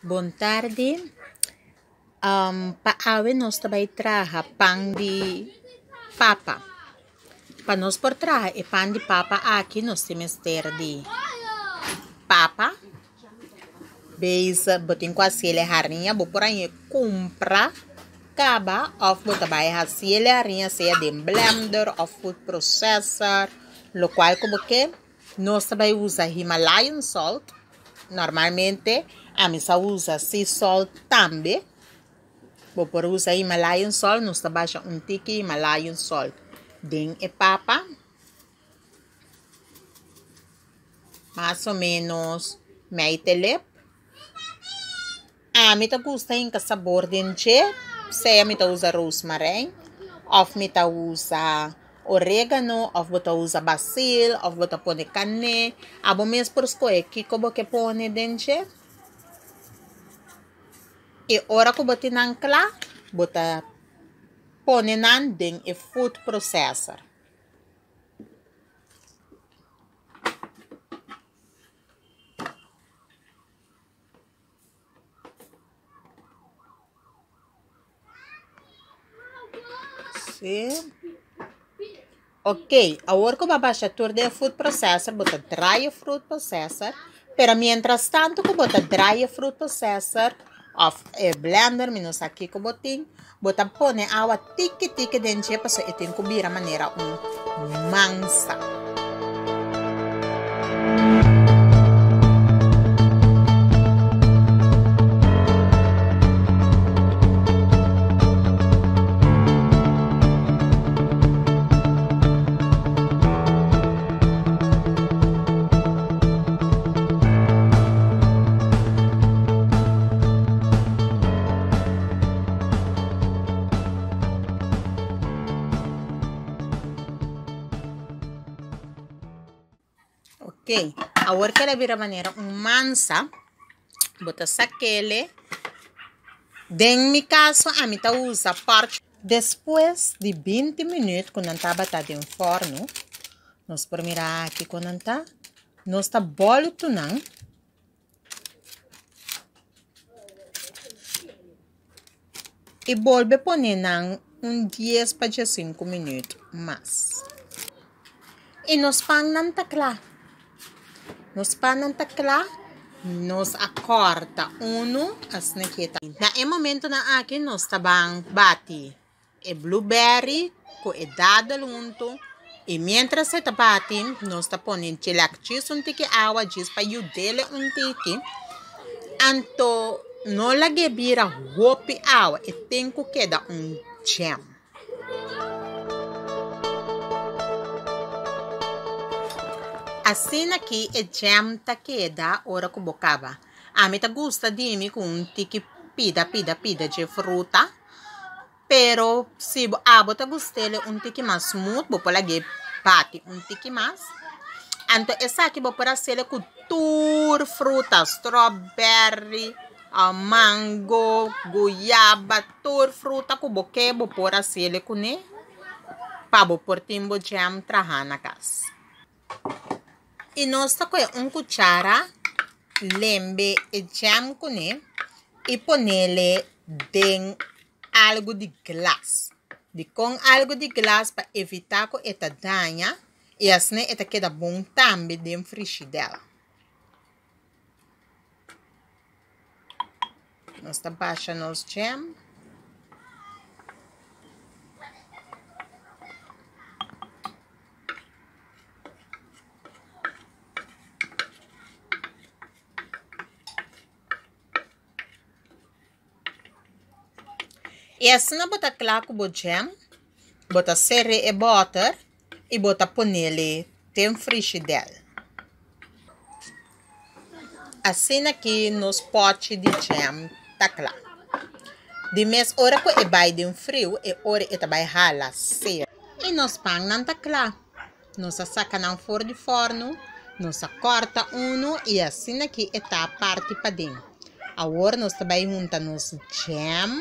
Bon tardi. Pa awe nos ta bai traha pan di papa. Pa nos por traha e pan di papa aki nos tin mester di papa, Base bo tin ku hasiel e hariña, bo por hañ'é kumpra kaba òf bo ta bai hasiel e hariña sea den blender òf food processor, lokual ku bo ke. Nos ta bai usa Himalayan salt, normalmente ami sa usa sea salt tambe. Bo por usa Himalayan salt, nos ta basha un tiki Himalayan salt den e papa. Mas o menos mei telep. Ami ta gusta hinka sabor den dje, sea mi ta usa roosmarijn of mi ta usa oregano of bo ta usa basil of bo ta pone kane. Abo mes por skohe kiko bo ke pone den dje. I ora ku bo tin nan kla, bo ta pone nan den e food processor. Sí. Ok, awor ku bo a basha tur den e food processor, bo ta draai e food processor, pero mientras tanto ku bo ta draai e food processor òf e blender, mi no sa kiko bo tin, Bo ta pone awa tiki tiki den dje pasobra e tin ku bira manera un mansa. Ok, awor ke el a bira manera un mansa, bo ta sak'el. Den mi kaso ami ta usa parch. Despues di binti minüt ku nan tabata den fòrnu, nos por mira aki kon nan ta, nos ta bòltu nan. I bolbe pone nan un dies pa diesinku minüt mas. I nos pannan ta kla. Nos pannan ta kla, nos a kòrta unu asina ke ta. Na e momentunan aki nos ta ban bati e blueberry ku e dadel huntu i miéntras e ta bati nos ta pone djilak djis un tiki awa djis pa yud'é un tiki. Anto no lag'é bira hopi awa, e tin ku keda un jam. Asina ki e jam ta keda ora ku bo kaba. Ami ta gusta di mi ku un tiki pida pida pida dje fruta. Pero si bo abo ta gust'el un tiki mas smooth bo por lag'é bati un tiki mas. Anto esaki bo por hasel'e ku tur fruta, strawberry, mango, guyaba, tur fruta ku bo ke bo por hasel'e kuné pa bo por tin bo jam traha na kas. I nos ta kohe un kuchara lembe e jam kuné i ponele den algu di glas. Dikon algu di glas? Pa evitá ku e ta daña i asina e ta keda bon tambe den frishidèr. Nos ta basha nos jam. I asina bo ta kla ku bo jam, bo ta sere e bòter i bo ta ponele den frishidèl. Asina ki nos pòchi di jam ta kla. Di mes ora ku e bai den friu, e ora e ta bai hala ser. I nos pannan ta kla. Nos a saka nan for di fòrnu, nos a kòrta unu i asina ki e ta parti paden. Awor nos ta bai hunta nos jam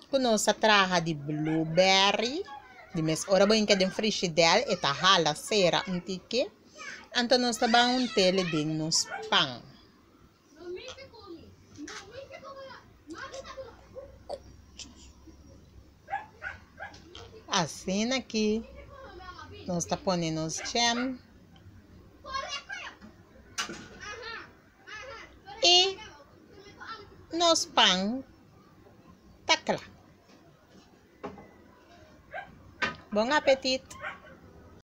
ku nos a traha di blueberry. Di mes ora bo hinka den frishidèl e ta hala sera un tiki. Anto nos ta bai hunt'el den nos pan. Asina aki nos ta pone nos jam i nos pan ta kla. Bon apetit!